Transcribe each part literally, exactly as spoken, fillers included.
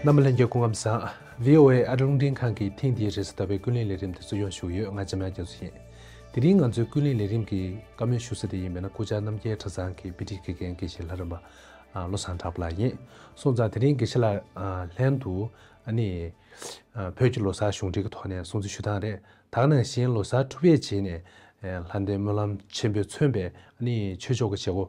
རྣམ་པ་ལྷན་རྒྱས་སྐུ་ཁམས་བཟང་། བྷི་ཨོ་ཨེ་ཨ་རི་རླུང་འཕྲིན་ཁང་གི་ཐེངས་འདིའི་རེས་གཟའ་ཟླ་བའི་ཀུན་གླེང་ལས་རིམ་དེ་ཚོ་ཡོང་ཞུ་གི་ཡོད། ང་འཇམ་དབྱངས་རྒྱ་མཚོ་ཡིན། དེ་རིང་ང་ཚོའི་ཀུན་གླེང་ལས་རིམ་གྱི་བཀའ་མོལ་ཞུ་ས་དེ་ཡིན་པས་ན། སྐུ་བཅར་རྣམ་རྒྱལ་གྲྭ་ཚང་གི་དཔེ་ཁྲིད་དགེ་རྒན་དགེ་བཤེས་ལྷ་རམས་པ་བློ་བཟང་གྲགས་པ་ལགས་ཡིན། སོང་ཙང་དེ་རིང་དགེ་བཤེས་ལགས་ལྷན་དུ་ཨ་ནི་བོད་ཀྱི་ལོ་གསར་གཞུང་འབྲེལ་གྱི་ཐོག་ནས་སྲུང་བརྩི་ཞུ་སྟངས་རེད། ད་ག་ནང་བཞིན་ལོ་གསར་འཁྲུག་པའི་རྗེས་ནས་ལྷ་ལྡན་སྨོན་ལམ་ཆེན་པོས་མཚོན་པའི་ཨ་ནི་ཆོས་ཕྱོགས་ཀྱི་བྱེད་སྒོ་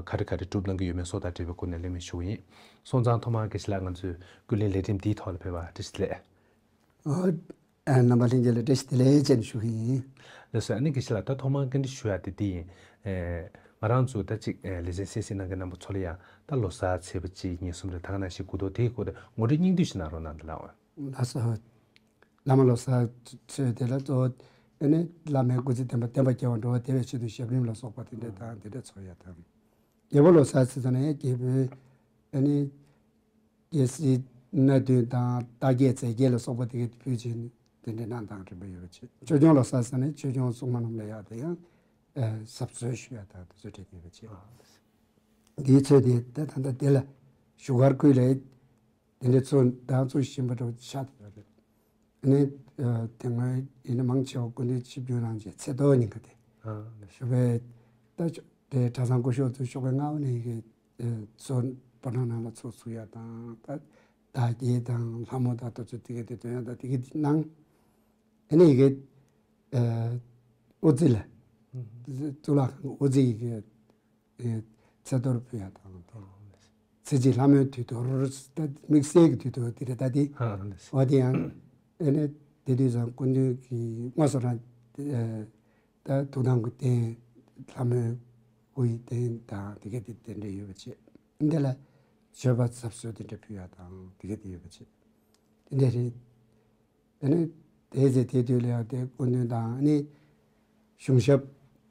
ག་རེ་ག་རེ་སྒྲུབ་གནང་གི་ཡོད་མེད་སོགས་དང་འབྲེལ་བའི་སྐོར་ནས་གླེང་མོལ་ཞུ་གི་ཡིན། སོང་ཙང་ཐོག་མར་དགེ་བཤེས་ལགས་ང་ཚོའི་ཀུན་གླེང་ལས་རིམ་འདིའི་ཐོག་ལ་ཕེབས་པར་བཀྲ་ཤིས་བདེ་ལེགས། ཨོ། ཨ། རྣམ་པ་ལྷན་རྒྱས་ལ་བཀྲ་ཤིས་བདེ་ལེགས་ཅེས་ཞུ་གི་ཡིན། ལགས་སོ། ཨ་ནི་དགེ་བཤེས་ལགས་ད་ཐོག་མར་བཀའ་འདྲི་ཞུ་ཡ་དེ་འདི་ཡིན། ཨེ། ང་རང་ཚོ་ད་ཅིག་ཨེ། ལེ་ཚན་གསན་གཟིགས་གནང་མཁན་རྣམ་པ་ཚོ་ལ་ཡང་ད་ལོ་གསར་ཚེས་པ་གཅིག་གཉིས་གསུམ་རེ་ད་ག་ནང་བཞིན་འགོ་ཐོག་དེའི་སྐོར་དེ་ངོ་སྤྲོད་སྙིང་བསྡུས་ཤིག་གནང་རོགས་གནང་དང་ལགས། ལགས་སོ། བླ་མ་ལོ་གསར་ཚོས་དེ་ལ་གཙོ་བོ་ཨ་ནི་བླ་མའི་སྐུ་ཚེ་བརྟན་པ་བརྟན་པ་སྐྱེ་བར་འགྲོ་བ་དེ་བའི་ཆེད་དུ་ཞབས་རིམ་ལ་སོགས་པ་དེ་འདྲ་དང་དེ་འདྲ་ཚོགས་ཡ་དང་། རྒྱལ་པོ་ལོ་གསར་ཚེས་ཙམ་ནས་རྒྱལ་པོའི་ཨ་ནི་རྒྱལ་སྲིད་སྣ་བདུན་དང་རྟགས་བརྒྱད་རྫས་བརྒྱད་ལ་སོགས་པ་དེ་གའི་ཕུལ་བྱས་ནས་དེ་འདྲའི་གནང་སྟངས་རིམ་པ་ཡོད་པ་བྱས། ཆོས་སྐྱོང་ལོ་གསར་ཟེར་ནས་ཆོས་སྐྱོང་སྲུང་མ་རྣམས་ལ་ཡག་དེ་ཡང་གཟབ་གསོལ་ཞུ་ཡ་དང་དེ་ཚོ་འདྲ་ཡོད་པ་བྱས། འདིའི་ཚོད་དེ་ད་ད་ལྟ་དེ་ལ་བཞུགས་སྒར་ཁུལ་ལ་དེ་འདྲའི་ཚོ་དང་ཚོ་བཞིན་པ་འདྲ་བོ་ཆགས་བསྡད་ཡོད་རེད། ཨ་ནི་དེ་སྔོན་ཡིན་ན་མང་ཆེ་བ་སྐུ་མདུན་ཆིབས་བསྒྱུར་གནང་རྗེས་ཚེས་གཏོགས་ཉིན་ཁ་དེ་ཞུ་བའི་ད་དེ་གྲྭ་ཚང་སྐུ་ཞབས་ཚོ་ཞོགས་པའི་སྔ་བ་ནས་ཀྱི་ཚོ་བོད་ནང་ནང་ལ་ཚོགས་ཚུགས་ཡ་དང་ད་བདག་རྒྱལ་དང་ལྷ་མོ་དང་དེ་ཚོ་དེ་ག་དེ་དོན་ཡ་དང་དེ་ག་དེ་གནང་། ཨ་ནི་ཡི་གེ་དབུ་རྩེ་ལ་གཙུག་ལག་ཁང་གི་དབུ་རྩེ་ཡི་གེ་ཚེས་གཏོར་ཕུལ་ཡ་དང་དེ། ཚེས་གཅིག་ལྷ་མོའི་དུས་གཏོར་ད་དམིགས་བསལ་གྱི་དུས་གཏོར་དེ་རེད་ད་དེ། ཨ་ལེ། འོ་དེ་ཡང་ཨེ་ནས་དེ་དུས་ཙང་སྐུ་མདུན་གྱི་དངོས་སུ་རང་ད་ཐུགས་དམ་གྱི་རྟེན་ལྷ་མོའི་སྐུ་ཡི་རྟེན་དང་དེ་ག་དེ་དེ་འདྲ་ཡོད་པ་བྱས། འདི་ལ་མཆོད་པ་ཚབ་གསོལ་དེ་འདྲ་ཕུལ་ཡ་དང་དེ་ག་དེ་ཡོད་པ་བྱས། དེ་འདྲ་རེད། ཨ་ནི་དེའི་ཚེ་དེ་དུས་ལ་ཡང་དེ་སྐུ་མདུན་དང་ཨ་ནི་གཞུང་ཞབས་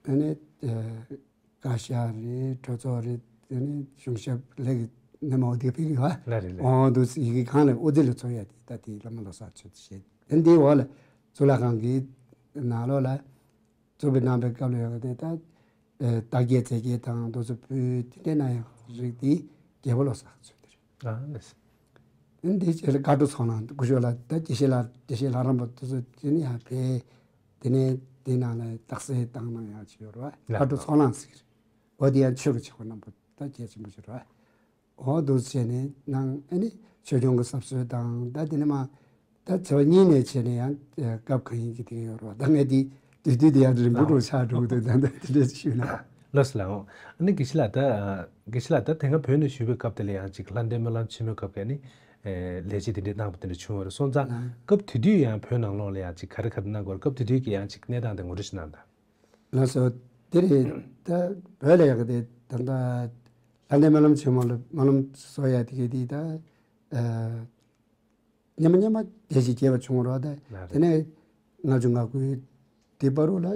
ཨ་ནི་བཀའ་ཤག་རེད། གྲོས་ཚོགས་རེད། ཨ་ནི་གཞུང་ཞབས་ལས་ཀྱི་སྣེ་མོ་དེ་ཕེབས་ཀྱི་ཡོད། ལ་རེད་ལ། འོ་འདུག་ཡི་གེ་གང་ལ་དབུ་རྩེ་ལ་ཚོགས་ཡ་དེ་ད་དེ་བླ་མ་ལོ་གསར་ཚོད་བྱེད་དེ་འདིའི་འོག་ལ་གཙུག་ལག་ཁང་གི་ནང་ལོགས་ལ། གཙུག་པའི་གནང་པའི་སྐབས་ལ་ཡོད་པ་དེ་ད་རྟགས་བརྒྱད་རྫས་བརྒྱད་དང་དེ་ཚོ་ཕུལ་དེ་འདྲའི་གནང་ཡག་རིགས་དེ་རྒྱལ་པོ་ལོ་གསར་ཚོད་དེ་རེད། ཨ་ལེ། འདི་རྗེས་ལ་དགའ་སྤྲོ་ཚོགས་ལངས་སྐུ་ཞབས་ལ་ད་དགེ་བཤེས་ལགས་དགེ་བཤེས་ལྷ་རམས་པ་དེ་ཚོ་དེ་ནས་ཡང་ཕེབས། དེ་ནས་དེ་ནང་ལ་རྟགས་གསལ་བཏང་གནང་ཡག་ཅིག་ཡོད་རེད་བ། དགའ་སྤྲོ་ཚོགས་ལངས་ཟེར་གི་རེད། འོ་དེ་ཡང་ཆོས་ཀྱི་བྱེད་སྒོ་རྣམ་པ་ད་གལ་ཆེན་པོ་ཞིག་རེད་བ། འོ་འདུག་བྱས་ནས་ནང་ཨ་ནི་ཆོས་སྐྱོང་གི་གཟབ་གསོལ་དང་ད་དེ་ནས་མ་ད་ཚེས་པ་གཉིས་ནས་བྱས་ནས་ཡང་སྐབས་གང་ཡིན་གྱི་དེ་ག་ཡོད་རེད་བ། ད་ངས་དེ་དུས་དུས་དེ་ཡང་རིང་པོ་འགྲོ་ཆགས་འགྲོ་གི་འདུག་ད་ད་དེ་འདྲ་ཞུས་ན། ལགས་སོ་ལགས། འོ་ཨ་ནི་དགེ་བཤེས་ལགས་ད་དགེ་བཤེས་ལགས་ད་དེ་སྔ་བོད་ནས་བཞུགས་པའི་སྐབས་དེ་ལ་ཡང་ཅིག་ལྷ་ལྡན་སྨོན་ལམ་ཆེན་མོའི་སྐབས་ཀྱི་ཨ་ནི་ལས་བྱེད་དེ་འདྲའི་གནང་བ་དེ་འདྲ་བྱུང་བ་རེད། སོང་ཙང་སྐབས་དེ་དུས་ཡང་བོད་ནང་ལོགས་ལ་ཡང་ཅིག་ག་རེ་ག་རེ་གནང་དགོས་རེད། སྐབས་དེ་དུས་ཀྱི་ཡང་ཅིག་གནས་སྟངས་དེ་ངོ་སྤྲོད་ཞིག་གནང་དང་། ལགས་སོ། དེ་རེད། ད་བོད་ལ་ཡག་གི་དེ་ད་ལྟ་ལྷ་ལྡན་སྨོན་ལམ་ཆེན་མོ་ལ་སྨོན་ལམ་གསོལ་ཡ་དེ་གའི་དེ་ད་སྙན་མ་སྙན་མ་དེ་ཞིག་རྒྱས་པ་བྱུང་བ་རེད་བ། ད་དེ་ནས་ལྔ་བཅུ་ང་དགུའི་དེ་བར་དུ་ལ་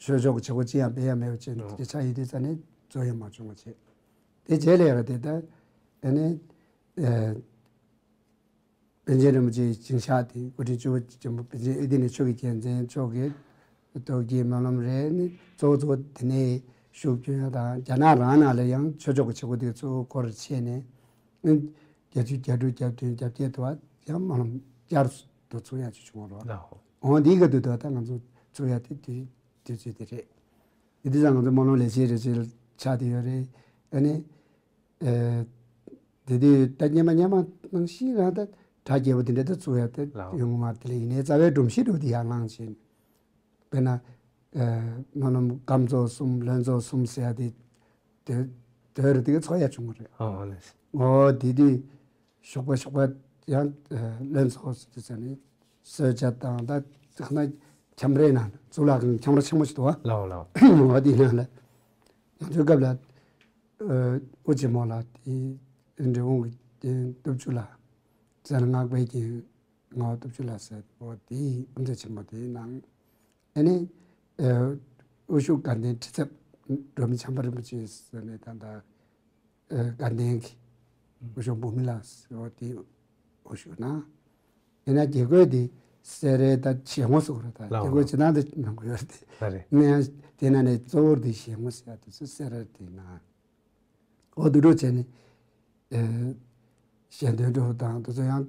ཆོས་ཕྱོགས་ཀྱི་བྱེད་སྒོ་ཅི་ཡང་སྤེལ་ཡ་མེད་པ་བྱས་ནས་དེ་ཆགས་ཡོད་དུས་ཙ་ནས་རྩོད་ཡ་མ་བྱུང་བ་བྱས། དེ་རྗེས་ལ་ཡག་གི་དེ་ད་དེ་ནས་པཎ་ཆེན་རིན་པོ་ཆེའི་ཞིང་གཤེགས་དེ་སྐུ་ཕྲེང་བཅུ་པ་ཆེན་པོ་པཎ་ཆེན་ཨེ་ཏི་ནས་ཆོས་ཀྱི་རྒྱལ་མཚན་མཆོག་གིས་ཐུགས་བསྐྱེད་སྨོན་ལམ་རེ་ནི་གཙོ་བོ་གཙོ་བོ་དེ་ནས་ཤུགས་སྐྱོན་ཡ་དང་རྒྱ་ནག་རང་ནང་ལ་ཡང་ཆོས་ཕྱོགས་ཀྱི་བྱེད་སྒོ་དེ་གཙོ་བོ་སྐོར་ཆེ་ནས་བརྒྱད་ཅུ་གྱ་དྲུག་གྱ་བདུན་གྱ་བརྒྱད་དུ་བ་ཡང་སྨོན་ལམ་བསྐྱར་དུ་ཚུགས་ཡ་ཅིག་བྱུང་བ་རེད། འོ་འདི་ག་དུས་དུ་ད་ང་ཚོ་ཚུགས་ཡ་དེ་དུས་དུས་ཚོད་དེ་རེད། དེ་དུས་ཙང་ང་ཚོ་སྨོན་ལམ་ལས་བྱེད་རེ་བྱེད་ཆགས་དེ་ཡོད་རེད། ཨ་ནི། ཨེ། དེ་དུས་ད་སྙན་མ་སྙན་མ་ནང་བཞིན་རང་ད་གྲ་རྒྱས་པོ་དེ་འདྲ་ད་བཙུགས་ཡ་དེ་ལགས། ཡོང་གི་མ་རེད། དེ་ལས་ཡིན་ནའི་རྩ་བའི་སྒྲོམ་གཞི་འདྲ་བོ་དེ་ཡར་བསླངས་བྱས། དཔེར་ན། ཨེ། སྨོན་ལམ་སྐམ་ཚོགས་གསུམ་ལྷུན་ཚོགས་གསུམ་ཟེར་ཡ་དེ། དེ་དེ་རུ་དེ་ག་ཚོགས་ཡ་བྱུང་བ་རེད། ཨ་ཨ་ལས། འོ་དེ་དུས་ཞོགས་པ་ཞོགས་པ་ཡང་ཨེ། ལྷུན་ཚོགས་ཟེར་དུས་ཙ་ནས་གསོལ་ཇ་དང་ད་ཁ་ན་ཁྱམས་རའི་ནང་གཙུག་ལག་ཁང་ཁྱམས་ར་ཆེན་མོ་ཞིག་འདུག་བ། ལགས་ལགས། འོ་དེ་ནང་ལ། ང་ཚོའི་སྐབས་ལ། ཨ། དབུ་ཆེན་མོ་ལགས་དེ་འབྲས་སྤུངས་ཀྱི་རྟེན་སྟོབས་བཅུ་ལ་རྩ་ལ་སྔགས་པའི་རྒྱན་ངག་དབང་སྟོབས་བཅུ་ལ་ཟེར་བ་དེ་དབུ་མཛད་ཆེན་མོ་དེའི་ནང་། ཨ་ནི། ཨ། དབུ་བཞུགས་དགའ་ལྡན་ཁྲི་ཚབ་སྒྲོལ་མ་བྱམས་པ་རིན་པོ་ཆེ་ཟེར་ནས་ད་ལྟ། ཨ། དགའ་ལྡན་གྱི་དབུ་བཞུགས་འབུམ་མི་ལ་ཟེར་བ་དེ་དབུ་བཞུགས་གནང་། ཡིན་ན་དགེ་བསྐོས་དེ་སེ་རའི་ད་ཞལ་ངོ་ཟེར་བ་རེད། ད་ལགས། དགེ་བསྐོས་ཇི་ལྟར་འདི་གནང་དགོས་ཡོད་རེད་དེ། ལགས་རེད། ནས་དེ་ན་ནས་གཙོ་བོར་དེ་ཞལ་ངོ་ཟེར་ཡ་དེ་ཚོ་སེ་ར་དེ་ན། འོ་དུ་འགྲོ་བྱས་ནས། ཨེ། ཞལ་འདོན་འདྲ་བོ་དང་དེ་ཚོ་ཡང་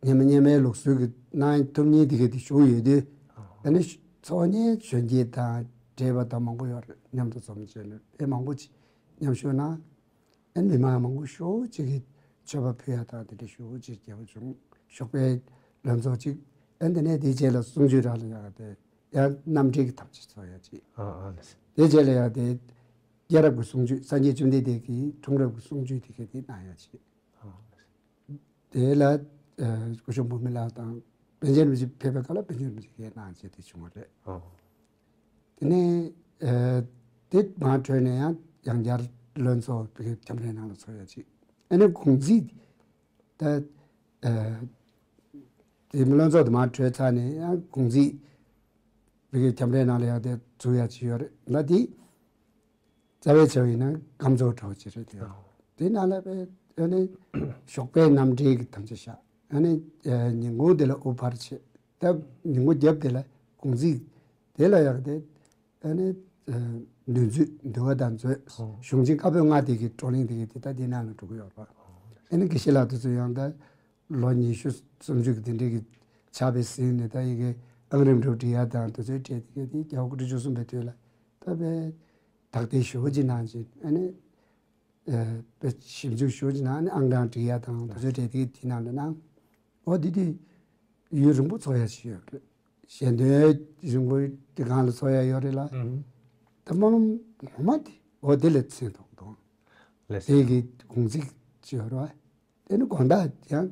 སྔོན་མ་སྔོན་མའི་ལུགས་སྲོལ་གྱི་གནང་ཐུབ་མཁན་དེ་ག་དེ་བཞུགས་ཡོད་དུས། ཨ་ནི་འཚོ་བ་གཉེར་གཞོན་སྐྱེས་དང་བགྲེས་པ་དང་མང་པོ་ཡོད་རེད། མཉམ་དུ་འཛོམས་བྱས་ནས་དཔེ་མང་པོ་ཅིག་མཉམ་ཞུགས་གནང་། ཨ་ནི་མི་མང་མང་པོ་ཞེ་པོ་ཅིག་གིས་མཆོད་པ་ཕུལ་ཡ་དང་དེ་འདྲ་ཞེ་པོ་ཅིག་རྒྱས་པོ་བྱུང་། ཞོགས་པའི་ལྷན་ཚོགས་ཅིག་ཨ་ནི་དེ་ནས་དེའི་རྗེས་ལ་གསུང་ཆོས་ར་ལ་ཡག་དེ་ཡང་རྣམ་འགྲེལ་གྱི་ཐམས་ཅད་ཚོགས་ཡ་ཅིག་ཨ་ཨ་ལགས་སོ། དེའི་རྗེས་ལ་ཡག་དེ་སྐྱེས་རབས་ཀྱི་གསུང་ཆོས། སངས་རྒྱས་བཅོམ་ལྡན་འདས་ཀྱི་འཁྲུངས་རབས་ཀྱི་གསུང་ཆོས་དེ་ག་དེ་གནང་ཡ་ཅིག་ཨ་ཨ་ལགས་སོ། དེ་ལ་ཨ་སྐུ་ཞབས་འབུམ་མི་ལགས་དང་པཎ་ཆེན་རིན་པོ་ཆེ་ཕེབས་པའི་སྐབས་ལ་པཎ་ཆེན་རིན་པོ་ཆེ་གིས་གནང་བྱས་དེ་བྱུང་བ་རེད། ཨོ། དེ་ནས་ཨ་དེ་མར་གྲོལ་ནས་ཡང་ཡང་བསྐྱར་ལྷན་ཚོགས་བོད་ཀྱི་ཁྱམས་རའི་ནང་ལ་ཚོགས་ཡ་ཅིག་ཨ་ནི་གུང་ཚིགས་ད་ཨ་དེ་ལྷན་ཚོགས་དེ་མར་གྲོལ་ཚར་ནས་ཡང་གུང་ཚིགས་བོད་ཀྱི་ཁྱམས་རའི་ནང་ལ་ཡང་དེ་འཛུགས་ཡ་ཅིག་ཡོད་རེད། ད་དེ་རྩ་བའི་ཆེ་བ་ཡིན་ན་སྐམ་ཚོགས་འདྲ་བོ་ཅིག་རེད་དེ། ཨོ། དེ་ནང་ལ་དཔེ་ཨ་ནི་ཞོགས་པའི་རྣམ་འགྲེལ་གྱི་དམ་བཅའ་བཞག་ཨ་ནི་ཨ་ཉིན་གུང་དེ་ལ་དབུ་ཕར་བྱེད། ད་ཉིན་གུང་རྒྱབ་དེ་ལ་གུང་ཚིགས་དེ་ལ་ཡག་དེ་ཨ་ནི་ཨ་འདུལ་མཛོད། འདུལ་བ་དང་མཛོད། ཨོ། གཞུང་ཆེན་བཀའ་པོད་ལྔ་དེ་གི་བགྲོ་གླེང་དེ་གི་དེ་ད་དེ་ནང་ལ་འགྲོ་གི་ཡོད་རེད། ཨ་ནི་དགེ་བཤེས་ལགས་དེ་ཚོ་ཡང་ད་ལོ་ཉི་ཤུ་སུམ་ཅུ་གི་དེ་འདྲའི་གི་ཆགས་པའི་ཟིན་ནས་ད་ཡི་གེ་ཨང་རིམ་འགྲོ་འབྲི་ཡ་དང་དེ་ཚོའི་གྲས་དེ་ག་དེ་རྒྱལ་བ་སྐུ་ཕྲེང་བཅུ་གསུམ་པའི་དུས་ལ་ད་དཔེ་དག་ཐེར་ཞེ་པོ་ཅིག་གནང་བྱས། ཨ་ནི་ཨ་དཔེ་ཞིབ་འཇུག་ཞེ་པོ་ཅིག་གནང་། ཨ་ནི་ཨང་གྲངས་འབྲི་ཡ་དང་དེ་ཚོའི་གྲས་དེ་ག་དེ་ནང་ལ་གནང་། འོ་དེ་དུས་ཡུན་རིང་པོ་ཚོགས་ཡ་ཞིག་ཡོད་རེད། ཞལ་འདོན་རིང་པོ་དེ་སྒང་ལ་ཚོགས་ཡ་ཡོད་རེད་ལ། ཨུམ། ད་སྨོན་ལམ་ངོ་མ་དེ་འོ་དེ་ལ་མཚན་ཐོགས་དང་། ལགས་སོ། དེ་གི་གུང་ཚིགས་ཅིག་ཡོད་རེད་བ། དེ་ནི་དགོང་དག་ཡང་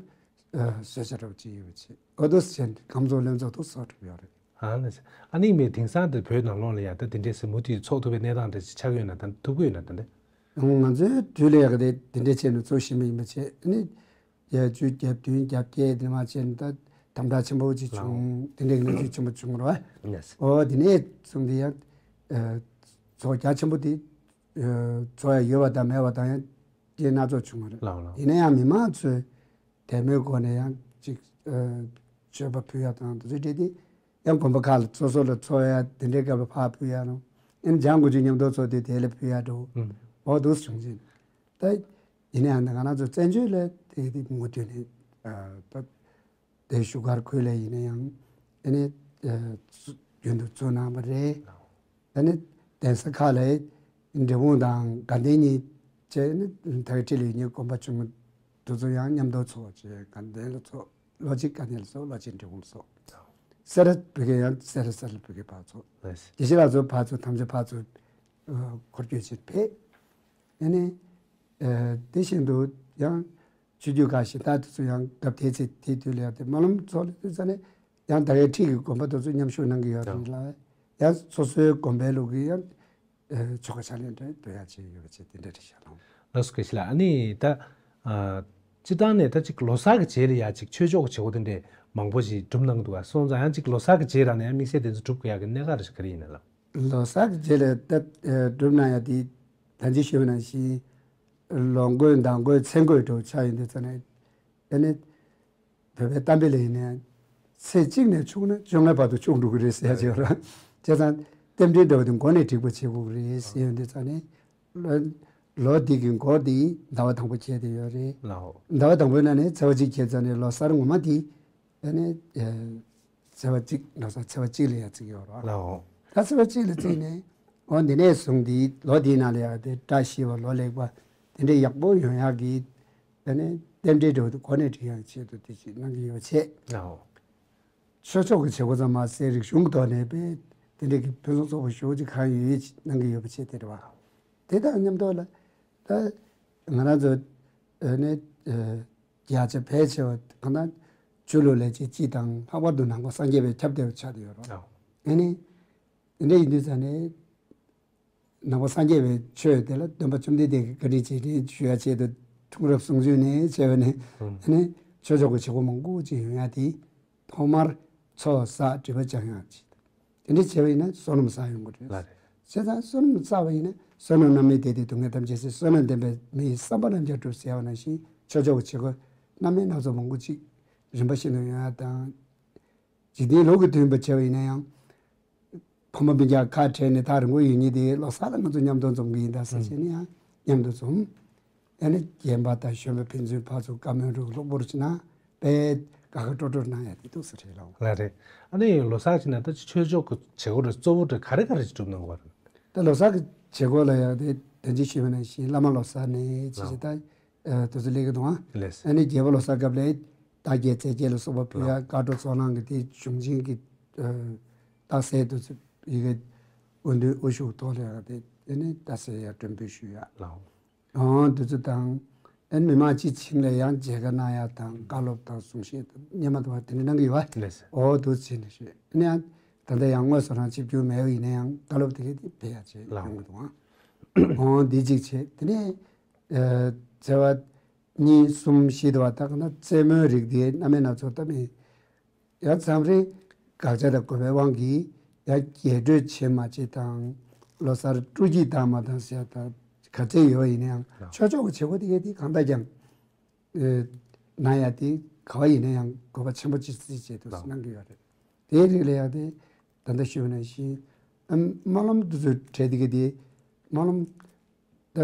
ཨ་གསོལ་ཇ་འདྲ་བོ་ཅིག་ཡོད་པ་བྱས། འོ་དེ་བྱས་ནས་སྐམ་ཚོགས་ལྷན་ཚོགས་དེ་ཚོགས་གྲུབ་ཡོད་རེད། ཨ་ལགས་སོ། ཨ་ནི་མི་དེང་སང་དེ་བོད་ནང་ལོགས་ལ་ཡ་ད་དེ་འདྲས་སེ་མུ་མཐུད་ཚོགས་ཐུབ་པའི་གནས་སྟངས་དེ་ཆགས་ཡོད་ན་ད་ཐུབ་ཀྱི་ཡོད་ན་ད་འདི། ང་ཚོའི་དུས་ལ་ཡག་དེ་དེ་འདྲས་བྱས་ནས་ཚོགས་བཞིན་པ་ཡིན་པ་བྱས། ཨ་ནི་བརྒྱད་ཅུ་གྱ་བདུན་གྱ་བརྒྱད་དེ་མ་བྱས་ནས་ད་དམ་དྲག་ཆེན་པོ་ཅིག་བྱུང་། དེ་འདྲས་གནས་ཚུལ་ཆེན་པོ་བྱུང་རེད་བ། ལགས་སོ། འོ་དེ་ནས་བཟུང་སྟེ་ཡང་ཨ་ཚོགས་རྒྱ་ཆེན་པོ་དེ་ཨ་ཚོགས་ཡ་ཡོད་པ་དང་མེད་པ་དང་ཡང་དེ་སྣ་ཚོགས་བྱུང་བ་རེད། ལགས་ལགས། ཡིན་ན་ཡང་མི་མང་ཚོས་དད་མོས་སྒོ་ནས་ཡང་ཅིག་ཨ་མཆོད་པ་ཕུལ་ཡ་དང་དེ་ཚོ་འདྲ་དེ་ཡང་དགོན་པ་ཁག་ལ་སོ་སོ་ལ་ཚོགས་ཡ་དེ་འདྲའི་སྐབས་ལ་ཕར་ཕུལ་ཡ་རུང་། ཨ་ནི་འཇང་དགུན་ཆོས་མཉམ་དུ་ཚོགས་དུས་དེ་ལ་ཕུལ་ཡ་འགྲོ། ཨུམ། འོ་འདུག་བྱུང་ཅིང་། ད་ཡིན་ན་ཡང་ང་རང་ཚོ་བཙན་བྱོལ་ལ་དེ་དེ་མུ་མཐུད་ནས་ཨ་ད་དེ་བཞུགས་སྒར་ཁུལ་ལ་ཡིན་ན་ཡང་ཨ་ནི་ཨ་རྒྱུན་དུ་བཙུགས་གནང་བ་རེད། ཨ་ནི་གདན་ས་ཁག་ལ་འབྲས་སྤུངས་དང་དགའ་ལྡན་གཉིས་བྱས་ནས་ད་ག་ཁྲི་ལ་ཡོད་མཁན་དགོན་པ་ཆུང་ངུ་དེ་ཚོ་ཡང་མཉམ་དུ་ཚོགས་བྱས། དགའ་ལྡན་ལ་ཚོགས། ལོ་གཅིག་དཀའ་གནད་ལ་སོགས། ལོ་གཅིག་འབྲས་སྤུངས་ལ་སོགས། སེ་ར་བོད་ཀྱི་ཡང་སེ་ར་སེ་ར་བོད་ཀྱི་ཕར་ཚུར། ལགས་སོ། དགེ་བཤེས་ལགས་ཚོ་ཕར་ཚུར་ཐམས་ཅད་ཕར་ཚུར་ཨ་འཁོར་སྐྱོད་བྱས་ཕེབས། ཨ་ནི་ཨ་དེ་བཞིན་དུ་ཡང་ཆོས་བརྒྱུད་ཁག་གཞན་དག་དེ་ཚོ་ཡང་སྐབས་དེ་ཚེ་དེ་དུས་ལ་ཡང་དེ་སྨོན་ལམ་ཚོགས་ལ་དུས་ཙ་ནས་ཡང་ད་གའི་འཁྲིས་ཀྱི་དགོན་པ་དེ་ཚོ་མཉམ་ཞུགས་གནང་གི་ཡོད་རེད་ལ། ཡང་སོ་སོའི་དགོན་པའི་ལུགས་ཀྱི་ཡང་ཨ་ཆོ་ག་ཕྱག་ལེན་འདྲ་འདོན་ཡ་བྱས་ཡོད་པ་བྱས་དེ་འདྲ་རེད་ཤག་ལགས། ལགས་སོ། དགེ་བཤེས་ལགས། ཨ་ནི་ད་ཨ་སྤྱིར་བཏང་ནས་ད་ཅིག་ལོ་གསར་གྱི་རྗེས་ལ་ཡ་ཅིག་ཆོས་ཕྱོགས་ཀྱི་བྱེད་སྒོ་དེ་འདྲས་མང་པོ་ཞིག་སྒྲུབ་གནང་གི་འདུག་ག་སོང་ཙང་ཡང་ཅིག་ལོ་གསར་གྱི་རྗེས་རང་ནས་ཡང་དམིགས་བསལ་དེ་ཚོ་སྒྲུབ་དགོས་ཡ་གི་གནད་འགག་རེ་ཞིག་ག་རེ་ཡིན་ན་ལགས། ལོ་གསར་གྱི་རྗེས་ལ་ད་ཨ་སྒྲུབ་གནང་ཡ་དེ་ད་ཅི་ཞུས་པ་ནང་བཞིན་ལོ་འགོས་ཟླ་འགོས་ཚེས་འགོས་འདྲ་བོ་ཆགས་ཡོང་དུས་ཙ་ནས་ཨ་ནི། བོད་པའི་གཏམ་དཔེ་ལ་ཡིན་ན་ཚེས་གཅིག་ནས་ཆུང་ན་བཅོ་ལྔའི་བར་དུ་ཆུང་འགྲོ་གི་རེད་ཟེར་ཡ་ཅིག་ཡོད་རེད། བྱས་ཙང་རྟེན་འབྲེལ་འདྲ་བོ་དེ་འགོ་ནས་འགྲིག་པ་བྱེད་དགོས་ཀྱི་རེད་ཟེར་ཡོང་དུས་ཙ་ནས་ལོ་ལོ་འདི་གི་འགོ་འདི་ཟླ་བ་དང་པོ་འཁེལ་བསྡད་ཡོད་རེད། ལའོ། ཟླ་བ་དང་པོའི་ནང་ནས་ཚེས་པ་གཅིག་འཁེལ་ཙ་ནས་ལོ་གསར་ངོ་མ་འདི་ཨ་ནི་ཚེས་པ་གཅིག་ལོ་གསར་ཚེས་པ་གཅིག་ལ་ཡ་བརྩི་གི་ཡོད་རེད། ལའོ། ད་ཚེས་པ་གཅིག་ལ་བརྩིས་ནས་འོ་འདི་ནས་བཟུང་འདི་ལོ་འདིའི་ནང་ལ་ཡ་དེ་བཀྲ་ཤིས་པ་ལོ་ལེགས་པ་དེ་འདྲའི་ཡག་པོ་ཡོང་ཡག་གི་ཨ་ནི་རྟེན་འབྲེལ་འདྲ་བོ་དེ་གོ་གནས་སྒྲིག་ཡག་ཆེད་དུ་དེ་ཅིག་གནང་གི་ཡོད་པ་བྱས། ཨོ། ཆོས་ཕྱོགས་ཀྱི་བྱེད་སྒོ་ཙམ་མ་ཟད་རིག་གཞུང་གི་ཐོག་ནས་དཔེ་དེ་འདྲའི་གི་ཕུན་སུམ་ཚོགས་པ་ཞེ་པོ་ཅིག་གང་ཡོད་ཡོད་ཅིག་གནང་གི་ཡོད་པ་བྱས། དེ་རེད་བ། དེ་དང་མཉམ་དུ་ལ་ད་ང་རང་ཚོ་ཨ་ནི་ཨ་བརྒྱ་ཆ་ཕལ་ཆེ་བ་གང་ལྟར་ཆོས་ལུགས་ལས་བྱེད་སྤྱི་དང་ལྷག་པར་དུ་ནང་པ་སངས་རྒྱས་པའི་ཁྱབ་བརྡལ་བ་ཆགས་བསྡད་ཡོད་རེད་བ། ཨོ། ཨ་ནི་དེ་འདྲ་ཡིན་དུས་ཙ་ནས། ནང་པ་སངས་རྒྱས་པའི་ཆོས་དེ་ལ་སྟོན་པ་བཅོམ་ལྡན་འདས་ཀྱི་བཀའ་དྲིན་རྗེས་དྲན་ཞུ་ཡ་ཆེད་དུ་འཁྲུངས་རབས་གསུང་ཆོས་ནས་བྱས་པ་ནས། ཨུམ། ཨ་ནི་ཆོས་ཕྱོགས་ཀྱི་བྱེད་སྒོ་མང་པོ་ཅིག་ཡོང་ཡ་དེ་ཐོག་མར་ཚོགས་བསགས་སྒྲིབ་པ་སྦྱང་ཡ་ཅིག་དེ་འདྲ་བྱས་པ་ཡིན་ན་བསོད་ནམས་བསགས་ཡོང་གི་རེད། ལགས་རེད། བྱས་ཙང་བསོད་ནམས་བསགས་པ་ཡིན་ན་བསོད་ནམས་རྣམ་སྨིན་བདེ་སྟེ་སྡུག་བསྔལ་ཐམས་ཅད་སེལ། བསོད་ནམས་ལྡན་པས་མི་ཡི་བསམ་པ་རྣམས་ཀྱང་འགྲུབ་ཟེར་བ་ནང་བཞིན་ཆོས་ཕྱོགས་ཀྱི་བྱེད་སྒོ་རྣམ་སྨིན་སྣ་ཚོགས་མང་པོ་ཅིག་རིམ་པ་བཞིན་དུ་ཡོང་ཡ་དང་། འཇིག་རྟེན་ལུགས་ཀྱི་མཐུན་པ་བྱས་པ་ཡིན་ན་ཡང་། ཕ་མ་སྤུན་ཀྱག་ཁ་བྲལ་ནས་ཐག་རིང་པོ་ཡོད་མཁན་དེ་ལོ་གསར་ལ་ང་ཚོ་མཉམ་དུ་འཛོམས་ཀྱི་ཡིན་ད་ཟེར་བྱས་ནས་ཡང་མཉམ་དུ་འཛོམས། ཨ་ནི་རྒན་པ་དང་གཞོན་པ་ཕན་ཚུན་ཕར་ཚུར་བཀའ་མོལ་རོགས་སློབ་སྤོར་བྱེད་ན་དཔེ་དགའ་དགའ་སྤྲོ་སྤྲོ་གནང་ཡ་དེ་འདུག་ཟེར་རེད་ལགས། ལགས་རེད། ཨ་ནི་ལོ་གསར་བྱས་ན་ད་ཆོས་ཕྱོགས་ཀྱི་བྱེད་སྒོ་རེ་གཙོ་བོ་དེ་ག་རེ་ག་རེ་ཅིག་སྒྲུབ་གནང་གི་ཡོད་རེད། ད་ལོ་གསར་གྱི་བྱེད་སྒོ་ལ་ཡང་དེ་དེ་འདྲ་ཞུས་པ་ནང་བཞིན་བླ་མ་ལོ་གསར་ནས་ཅི་ཞིག་ད་དུས་ཚོད་སླེབས་ཀྱི་འདུག་ཨ། ལགས། ཨ་ནི་རྒྱལ་པོ་ལོ་གསར་སྐབས་ལ་རྟགས་བརྒྱད་རྫས་བརྒྱད་ལ་སོགས་པ་ཕུལ་ཡ། ལགས། དཀར་སྤྲོ་ཚོགས་ལངས་ཀྱི་དེ་གཞུང་ཆེན་གྱི་རྟགས་གསལ་དུས་ཚོད་ཡི་གེ་དབུ་འདུས་དབུ་བཞུགས་ཐོག་ལ་ཡང་དེ་ཨ་ནི་རྟགས་གསལ་ཡ་སྒྲོན་འབུལ་ཞུ་ཡ། ལགས། ཨང་། དུས་ཚོད་དང་། ཨན་མི་མང་སྤྱི་བྱིངས་ལ་ཡང་མཇལ་ཁ་གནང་ཡག་དང་བཀའ་སློབ་དང་གསུང་བཤད་དང་སྙན་མ་དང་དེ་འདྲ་གནང་གི་ཡོད་པ། ལགས་སོ། འོ་འདུག་བྱས་ནས་ཞུས་ཨ་ནི་ཡང་ད་ལྟ་ཡང་དངོས་སུ་རང་ཆིབས་བསྒྱུར་མེད་པ་ཡིན་ན་ཡང་བཀའ་སློབ་དེ་གས་དེ་ཕེབས་ཡག་བྱས་ལགས། ཡོང་གི་འདུག་ཨང་། འོ་འདི་གཅིག་བྱས་དེ་ནས་ཨ་བྱ་བ་གཉིས་གསུམ་བཞི་དུ་བ་ད་ག་ན་རྩེད་མོའི་རིགས་དེ་སྣ་མིན་སྣ་ཚོགས་ད་མི། ཡང་མཚམས་རེ་དགག་བྱ་དང་དགོས་པའི་དབང་གིས་ཡང་རྒྱས་སྤྲོས་བྱེད་མ་བྱེད་དང་། ལོ་གསར་སྤྲོ་སྐྱིད་བཏང་མ་བཏང་ཟེར་ཡ་དང་ག་ཚད་ཡོད་པ་ཡིན་ན་ཡང་ལགས། ཆོས་ཕྱོགས་ཀྱི་བྱེད་སྒོ་དེ་གས་དེ་གང་ལྟར་ཀྱང་ཨེ་གནང་ཡ་དེ་ག་བ་ཡིན་ན་ཡང་དགོས་པ་ཆེན་པོ་ཅིག་བརྩིས་བྱས་འདུག་ལགས། གནང་གི་ཡོད་རེད། དེའི་རིགས་ལ་ཡང་དེ་ད་ལྟ་ཞུས་པ་ནང་བཞིན་ཨམ་སྨོན་ལམ་དེ་ཚོ་གྲས་དེ་གས་དེ་སྨོན་ལམ་ད་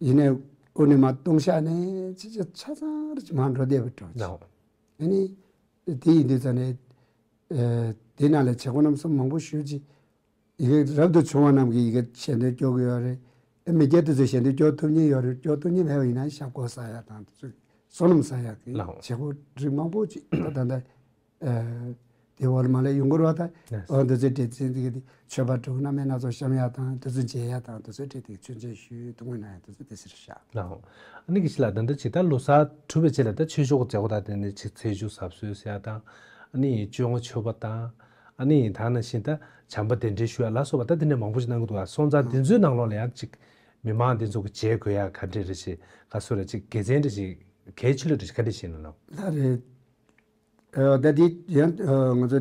ཡིན་ནའི་དབུ་ནས་མར་ལྟུང་བཤགས་ནས་ཅི་ཅི་ཆ་ཚང་རེ་ཅིག་མར་འགྲོ་བསྡད་པ་འདྲ་ཅིག་ལགས། ཨ་ནི། དེ་ཡིན་དུས་ཙང་ནས། ཨ་དེ་ནང་ལ་བྱེད་སྒོ་རྣམ་གསུམ་མང་པོ་ཞེ་ཅིག་ཡི་གེ་རབ་ཏུ་བྱུང་བ་རྣམས་ཀྱིས་ཡི་གེ་ཞལ་འདོན་སྐྱོར་གྱི་ཡོད་རེད། ཨ་མི་སྐྱ་དེ་ཚོས་ཞལ་འདོན་སྐྱོར་ཐུབ་མཁན་ཡོད་རེད། སྐྱོར་ཐུབ་མཁན་མེད་པ་ཡིན་ན་ཤ་སྐོར་ཟ་ཡ་དང་དེ་ཚོ་བསོད་ནམས་ཟ་ཡ་གི་ལགས། བྱེད་སྒོ་རིགས་མང་པོ་ཅིག་ད་ད་ལྟ་ཨ་དེ་འོག་ལ་མ་ལས་ཡོང་གི་རེད་བ། ད་ལགས། འོ་འདི་ཚོའི་སྒྲིག་འཛུགས་འདི་གི་མཆོད་པ་སྒྲུབ་སྣ་མིན་སྣ་ཚོགས་བཤམས་ཡ་དང་དེ་ཚོ་མཇལ་ཡ་དང་དེ་ཚོའི་གྲས་དེ་མཆོད་མཇལ་ཞུས་ཐུགས་སྨོན་གནང་ཡ་དེ་ཚོ་དེ་ཟེར་ཤག་ལགས། ཨ་ནི་དགེ་བཤེས་ལགས། ད་ལྟ་ཇི་ལྟར་ལོ་གསར་གྲུབ་པའི་རྗེས་ལ་ད་ཆོས་ཕྱོགས་ཀྱི་མཛད་སྒོ་དང་དེ་ནས་ཅིག་ཚེས་བཅུ་གཟབ་གསོལ་ཟེར་ཡ་དང་། ཨ་ནི་བཅོ་ལྔ་མཆོད་པ་དང་། ཨ་ནི་ད་ནང་བཞིན་ད་བྱམས་པ་གདན་འདྲེན་ཞུ་ཡ་ལ་སོགས་པ་ད་དེ་འདྲ་མང་པོ་ཞིག་གནང་གི་འདུག་ཨ། སོང་ཙང་དེ་ཚོའི་ནང་ལོགས་ལ་ཡང་ཅིག་མི་མང་དེ་ཚོ་གི་མཇལ་དགོས་ཡ་ག་འདྲ་རེ་ཞིག་ག་སོ་རེ་ཅིག་དགེ་མཚན་རེ་ཞིག་གལ་ཆེ་ལོས་རེ་ཞིག་ག་འདྲ་ཞིག་ཡིན་ནོ། ལགས་རེད། ཨ་ད་དེ་ཡང་ང་ཚོ་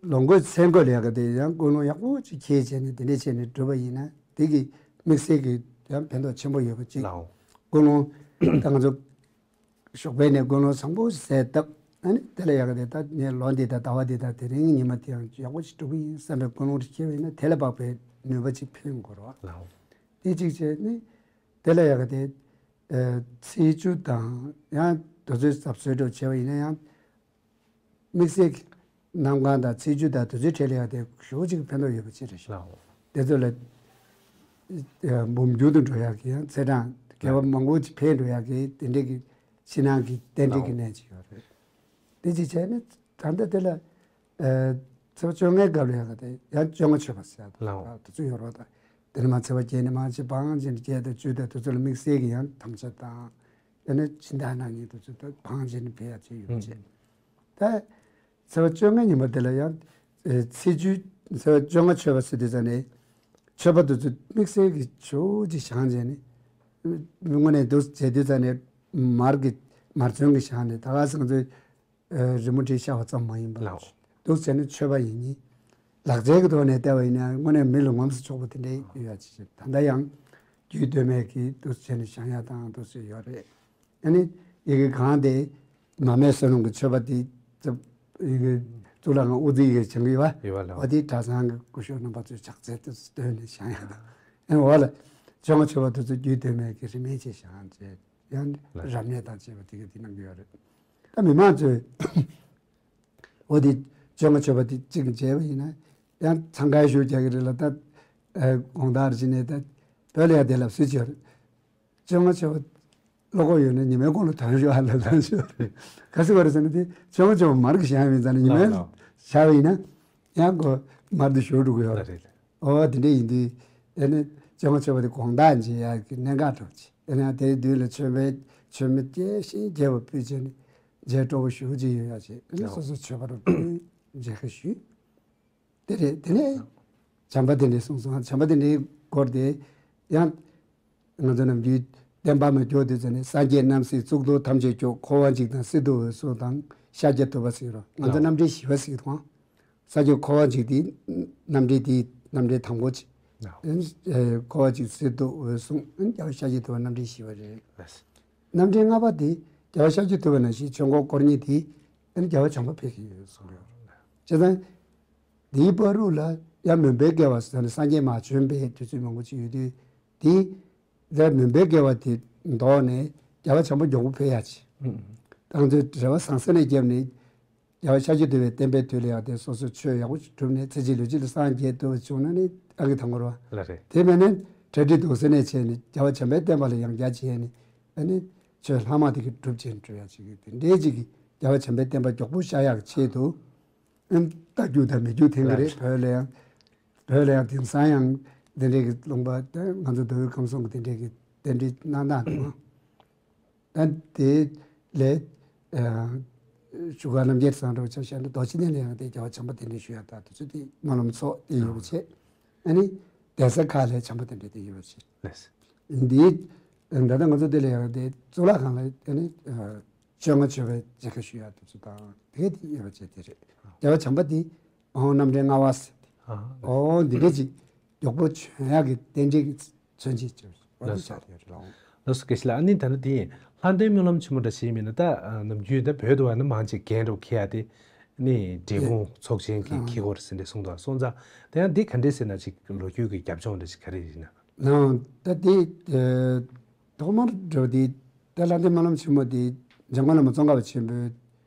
ལོ་འགོས་མཚན་འགོས་ལས་ཀ་དེ་ཡང་ཀུན་སློང་ཡག་པོ་ཅིག་འཁྱེར་བྱས་ནས་དེ་འདྲས་བྱས་ནས་བསྒྲུབས་པ་ཡིན་ན་དེ་གི་དམིགས་བསལ་གྱི་ཡང་ཕན་ཐོགས་ཆེན་པོ་ཡོད་པ་ཅིག་ལགས། ཀུན་སློང་ད་ང་ཚོ་ཞོགས་པའི་ནས་ཀུན་སློང་བཟང་པོ་ཟས་བཏབ། ཨ་ནི་དེ་ལ་ཡག་ག་དེ་ད་ངས་ལོ་འདི་དང་ཟླ་བ་འདི་དང་དེ་རིང་ཉི་མ་དེ་ཡང་ཡག་པོ་ཞིག་འགྲུབ་ཀྱི་ཡིན་བསམ་པའི་ཀུན་སློང་དེ་སྐྱེ་བ་ཡིན་ན་དེ་ལ་དཔག་པའི་ནུས་པ་ཅིག་ཕན་དགོས་རེད་བ། ལགས། དེ་གཅིག་བྱས་ནས་དེ་ལ་ཡག་ག་དེ་ཚེས་བཅུ་དང་ཡང་དུས་ཚོད་གཟབ་གསོལ་འགྲོ་བྱས་པ་ཡིན་ན་ཡང་། དམིགས་བསལ་གྱི་གནམ་གང་དང་ཚེས་བཅུ་དང་དུས་ཚོད་འཕྲད་ལ་ཡང་དེ་ཞེ་པོ་ཅིག་ཕན་ཐོགས་ཡོད་པ་ཅིག་རེད་ཤག་ལགས། དེ་ཚོ་ལ་འབུམ་འགྱུར་དུ་འགྲོ་ཡག་གི་ཡང་ཚེས་གྲངས་བརྒལ་བ་མང་པོ་ཅིག་འཕེལ་འགྲོ་ཡག་གི་དེ་འདྲས་ཀྱི་ཕྱི་ནང་གི་རྟེན་འབྲེལ་གྱི་ལགས། གནད་ཅིག་ཡོད་རེད། དེ་ཅིག་བྱས་ནས་ད་ལྟ་དེ་ལ་ཚེས་པ་བཅོ་ལྔའི་སྐབས་ལ་ཡང་དེ་ཡང་བཅོ་ལྔ་མཆོད་པ་ཟེར་ཡག་ལགས། དེ་ཚོ་ཡོད་རེད་བ། དེ་ནས་མར་ཚེས་པ་བརྒྱད་ནས་མར་ཅིག་བང་ཅིག་བརྒྱད་དང་བཅུ་དང་དེ་ཚོ་ལ་དམིགས་བསལ་གྱི་ཡང་དམ་བཅའ་དང་། དེ་ནས་སྦྱིན་བདག་གནང་མཁན་དེ་ཚོ་ད་བང་ཅིག་ནས་ཕེབས་ཡག་ཅིག་ཡོད་ཅེས། ད་ཚེས་པ་བཅོ་ལྔ་ཉིན་མོ་དེ་ལ་ཡང་ཚེས་བཅུ་ཚེས་པ་བཅོ་ལྔ་མཆོད་པ་ཟེར་དུས་ཙ་ནས་མཆོད་པ་དེ་ཚོ་དམིགས་བསལ་གྱི་ཆོས་ཅིག་བཞེངས་བྱས་ནས་དངོས་གནས་འདུག་བྱས་དུས་ཙ་ནས་མར་གྱི་མར་ཚོན་གྱི་བཞེངས་ནས་ད་ག་སེ་ང་ཚོའི་རི་མོ་བྲིས་ཤར་བ་ཙམ་མ་ཡིན་པར་ལགས། འདུག་བྱས་ནས་མཆོད་པ་ཡིན་ཉིན། ལག་རྩལ་གྱི་ཐོག་ནས་བལྟས་པ་ཡིན་ན་དངོས་གནས་མི་ལ་ངོམས་སུ་ཆོག་པ་དེ་འདྲའི་ཡོད་ཡ་ཅིག་ད་ལྟ་ཡང་རྒྱུད་སྟོད་སྨད་ཀྱི་འདུག་བྱས་ནས་བཞེངས་ཡ་དང་འདུག་བྱས་ཡོད་རེད། ཨ་ནི་ཡི་གེ་གང་དེ་མ་སྨད་བསོད་ནམས་ཀྱི་མཆོད་པ་དེ་ཡི་གེ་གཙུག་ལག་ཁང་དབུ་རྩེ་ཡི་གེ་བྱེད་ཀྱི་ཡོད་པ། ཡོད་པ་ལགས། འོ་དེ་གྲྭ་ཚང་གི་སྐུ་ཞབས་རྣམ་པ་ཚོས་ཕྱག་འཚལ་དུ་བཏོན་ནས་བཞེངས་ཡ་དང་། ཨ་ནི་འོ་ལ་བཅོ་ལྔ་མཆོད་པ་དེ་ཚོ་རྒྱུད་སྟོད་སྨད་ཀྱི་རིས་མེད་ཅིག་བཞེངས་བྱས། ཡང་ལགས། རབ་གནས་དང་བཅས་པ་དེ་ག་དེ་གནང་གི་ཡོད་རེད། ད་མི་མང་ཚོས་འོ་དེ་བཅོ་ལྔ་མཆོད་པ་དེ་གཅིག་མཇལ་བ་ཡིན་ན་ཡང་འཚང་ཁ་ཞུ་རྒྱག་གི་རེད་ལ། ད་ཨ་དགོང་དག་རེ་བྱས་ནས་ད་བོད་ལ་ཡང་དེ་ལབ་སྲོལ་ཅིག་ཡོད་རེད། བཅོ་ལྔ་མཆོད་པ་བློ་ཁོག་ཡོད་ན་ཉི་མའི་གུང་ལ་ཐོན་ཤོག་ཨ་ལབ་ལབ་ཤོག་རེད། ག་ཟེར་བ་རེད་ཟེར་ན་དེ་བཅོ་ལྔ་མཆོད་པ་མར་གྱི་བཞེངས་ཡིན་ཙང་ནས་ཉི་མའི་ལགས་ལགས། བཞག་པ་ཡིན་ན་ཡང་ཁོ་མར་དུ་ཞུ་འགྲོ་གི་ཡོད་རེད། རེད་རེད། འོ་དེ་འདྲ་ཡིན་དུས་ཨ་ནི་བཅོ་ལྔ་མཆོད་པ་དེ་དགོང་དག་མཇལ་ཡག་གི་གནད་འགག་འདྲ་བོ་ཅིག་ཨ་ནི་དེའི་མདུན་ལ་མཆོད་པའི་མཆོད་མེ་རྒྱས་ཤིང་རྒྱས་པ་ཕུལ་བྱས་ནས་མཇལ་སྤྲོ་པོ་ཞེ་པོ་ཅིག་ཡོད་ཡག་ཅིག་ཨ་ནི་ལགས། སོ་སོ་མཆོད་པ་རུ་ཕུལ་མཇལ་ཁ་ཞུས། དེ་རེད། དེ་ནས་བྱམས་པ་དེ་འདྲས་གསུངས་སོང་། བྱམས་པ་དེ་འདྲའི་སྐོར་དེ་ཡང་ང་ཚོ་ནམ་རྒྱུན་བསྟན་པ་མ་སྐྱོར་དུས་ཙ་ནས་སངས་རྒྱས་རྣམ་སྲས་གཙུག་ཏོར་ཐམས་ཅད་སྐྱོབ། འཁོར་བ་འཇིག་དང་སྲིད་མཐའ་དབུས་སུ་དང་ཤཱཀྱ་ཐུབ་པ་ཟེར་རོ། ང་ཚོ་ལགས། རྣམ་འགྲེལ་བཞི་པ་ཟེར་གི་འདུག་ཨང་། སངས་རྒྱས་འཁོར་བ་འཇིག་དེ་རྣམ་འགྲེལ་དེ་རྣམ་འགྲེལ་དང་པོ་ཅིག་ལགས། ཨ་ནི་འཁོར་བ་འཇིག་སྲིད་མཐའ་དབུས་གསུམ། ཨ་ནི་རྒྱལ་བ་ཤཱཀྱ་ཐུབ་པ་རྣམ་འགྲེལ་བཞི་པ་རེད། ལགས། རྣམ་འགྲེལ་ལྔ་པ་དེ་རྒྱལ་བ་ཤཱཀྱ་ཐུབ་པ་ནང་བཞིན་ཆོས་འཁོར་བསྐོར་མཁན་དེ་ཨ་ནི་རྒྱལ་བ་བྱམས་པ་ཕེབས་ཀྱི་ཡོད་གསུངས་ཡོད། བྱས་ཙང་དེའི་བར་དུ་ལ་ཡང་མུན་པའི་བསྐལ་བ་ཟེར་ནས་སངས་རྒྱས་མ་བྱོན་པའི་དུས་ཚོད་མང་པོ་ཅིག་ཡོད་དུས་དེ། ད་མུན་པའི་དགེ་བ་དེ་ལྡོག་ནས་རྒྱལ་བ་བྱམས་པ་མགྱོགས་པོ་འཕེལ་ཡག་ཅིག་ཨུ། ད་ང་ཚོས་རེ་བ་ཟང་ཟིང་ནས་བརྒྱབ་ནས། རྒྱལ་བ་ཤཱཀྱ་ཐུབ་པའི་བསྟན་པའི་དུས་ལ་ཡང་དེ་སོ་སོའི་ཆོས་ཡག་པོ་ཞིག་བསྒྲུབས་ནས་ཚེ་གཅིག་ལུས་གཅིག་ལ་སངས་རྒྱས་ཐུབ་པ་བྱུང་ན་ནི་ཨ་གི་དང་པོ་རེད་བ། ལགས་རེད། དེ་མིན་ན་གྲ་སྒྲིག་དུང་སེང་ནས་བྱས་ནས་རྒྱལ་བ་བྱམས་པའི་བསྟན་པ་ལ་ཡང་བསྐྱར་བྱས་ནས་ཨ་ནི་ཆོས་ལྷག་མ་དེ་གི་སྒྲུབ་བྱས་ནས་འགྲོ་ཡག་ཅིག་གི་དེ་འདྲའི་ཅིག་གི་རྒྱལ་བ་བྱམས་པའི་བསྟན་པ་མགྱོགས་པོ་ཤར་ཡག་གི་ཆེད་དུ་ཨ་ནི་རྟ་རྒྱུག་དང་མི་རྒྱུག་འཐེན་གི་རེད། ལགས། བོད་ལ་ཡང་བོད་ལ་ཡང་དེང་སང་ཡང་དེ་འདྲའི་གི་ལུང་པ་ད་ང་ཚོ་མདོ་དབུས་ཁམས་གསུམ་གི་དེ་འདྲའི་གི་རྟེན་འབྲེལ་གནང་སྟངས་དང་། ད་དེ་ལས་ཨ་བཞུགས་སྒར་རྣམ་རྒྱལ་ཚང་འདྲ་བོ་ཆ་བཞག་ན་རྡོ་རྗེ་གདན་ལ་ཡང་དེ་རྒྱལ་བ་བྱམས་པ་གདན་འདྲེན་ཞུ་ཡག་དང་དེ་ཚོ་དེ་སྨོན་ལམ་ཚོགས་དེ་ཡོད་པ་བྱས། ཨ་ནི་གདན་ས་ཁག་ལ་བྱམས་པ་གདན་འདྲེན་དེ་ཡོད་པ་བྱས། ལགས། འདི་ད་ལྟ་ང་ཚོ་དེ་ལ་ཡང་དེ་གཙུག་ལག་ཁང་ལ་ཨ་ནི་ཨ་བཅོ་ལྔ་མཆོད་པའི་མཇལ་ཁ་ཞུ་ཡག་དེ་ཚོ་དང་དེ་ག་དེ་ཡོད་པ་བྱས་དེ་རེད། རྒྱལ་བ་བྱམས་པ་དེ་ཨོ་རྣམ་འདྲེན་ལྔ་པ་ཟེར་ཏེ། ཨ། ཨོ་འདི་འདྲ་ཅིག་མགྱོགས་པོ་བྱོན་ཡག་གི་རྟེན་འབྲེལ་གྱི་མཚོན་བྱེད་ཅིག་ཨོ་འདི་ལགས་སོ། ཆགས་ཡོད་རེད་ལགས། ལགས་སོ། དགེ་བཤེས་ལགས། ཨ་ནི་ད་ནི་དེ་ལྷ་ལྡན་སྨོན་ལམ་ཆེན་མོ་འདྲ་ཞིག་མིན་ན་ད་ནམ་རྒྱུན་ད་བོད་དུ་བ་ན་མང་ཆེ་རྒན་འདྲ་བོ་འཁྱེར་ཡག་དེ་ནི་འབྲས་སྤུངས་ཚོགས་ཆེན་གྱི་ཨ་འཁྱེར་སྐོར་ཟེར་འདྲ་གསུངས་འདུག་སོང་ཙང་དེ་ཡང་འདི་ག་འདྲས་ཟེར་ན་ཅིག་ལོ་རྒྱུས་ཀྱི་རྒྱབ་ལྗོངས་འདྲ་ཞིག་ག་རེ་ཡིན་ན། ནའང་ད་དེ་ཐོག་མར་འགྲོ་དེ་ད་ལྷ་ལྡན་སྨོན་ལམ་ཆེན་མོ་དེ་འཇམ་མགོན་བླ་མ་ཙོང་ཁ་པ་ཆེན་པོའི་